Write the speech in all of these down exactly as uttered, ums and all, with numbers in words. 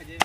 Ni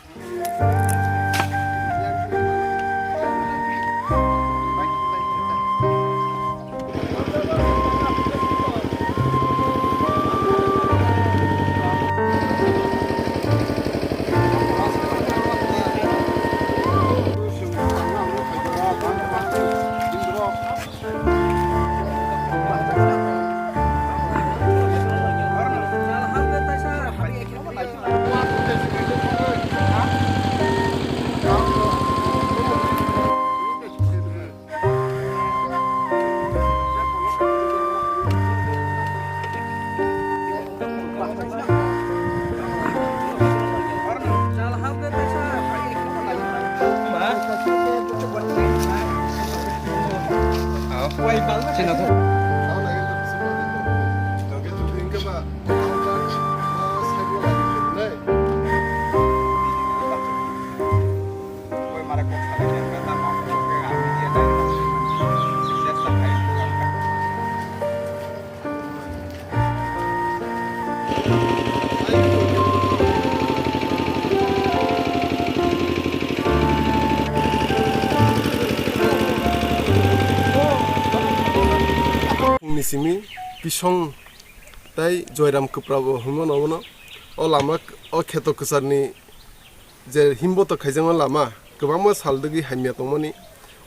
simi Pisong tai Joyram Kwpra bo hwnmano omono. O lama, o kheto kwcharni je himboto khaijakma lama kwbangma sal dwgwi hamya tongmani.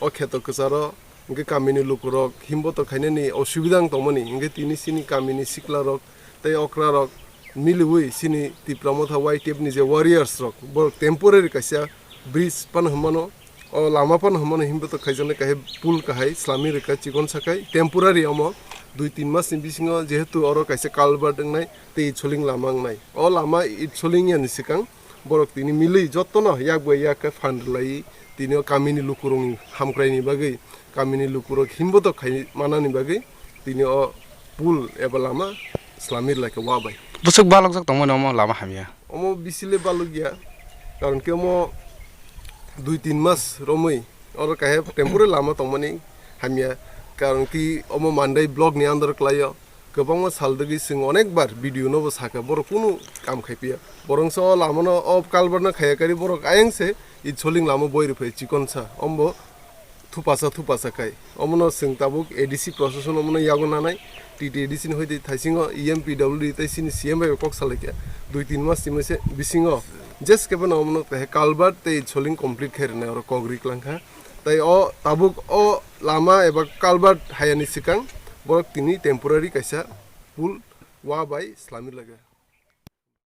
O kheto kwcharo hwnkhe kamini lukurok himboto khainani osubida wng tongmani, hwnkhe tini chini kamini siklarok tei okrarok miliwi chini Tipra Motha Y T F ni je warriors rok, borok temporary kaisa bridge phano hwnmano, o lama phano hwnmano, himboto khaijaknai kahai pool kahai slamwi rwkha chikon sakhai temporary omo dui tin mas ni bisingo, jehetu oro kaisa culvert wngnai tei itsoling lama wngnai. O lama itsoling yani swkang borok tini milwi jotono yak bai yak khe phan rwlaiwi tini o kamini lukurokni hamkraini bagwi, kamini lukurok himboto khai manani bagwi tini o pool eba lama slamwi rwlaikha wa bai. Bwswk balokjak tongmani omo lama hamya? Omo bisi le balokya, karon khe omo dui tin mas romwi oro kahai temporary lama tongmani hamya, karon khe omo Mandai block ni under kwlaio. Kwbangma sal dwgwi chwng onek bar video no bo sakha, borok kunu kam khai phiya. Borok se o lama no, o culvert no khaiya kari borok ayang se itsoling lama boi rw phai chikon sa, ombo thupasa thupasa khai. Omo no chwng tabuk A D C procession omo no yago nanai, T T A D C ni hoite thaisingo E M P W D tei chini C M bai kok salai kha. Dui tin mas ni mese bisingo jes kebo no omo no kahai culvert tei itsoling complete khai rwnai oro kok ri klang kha. Tei o tabuk o lama eba culvert hayani swkang borok tini temporary kaisa pool wa bai slamwi laga.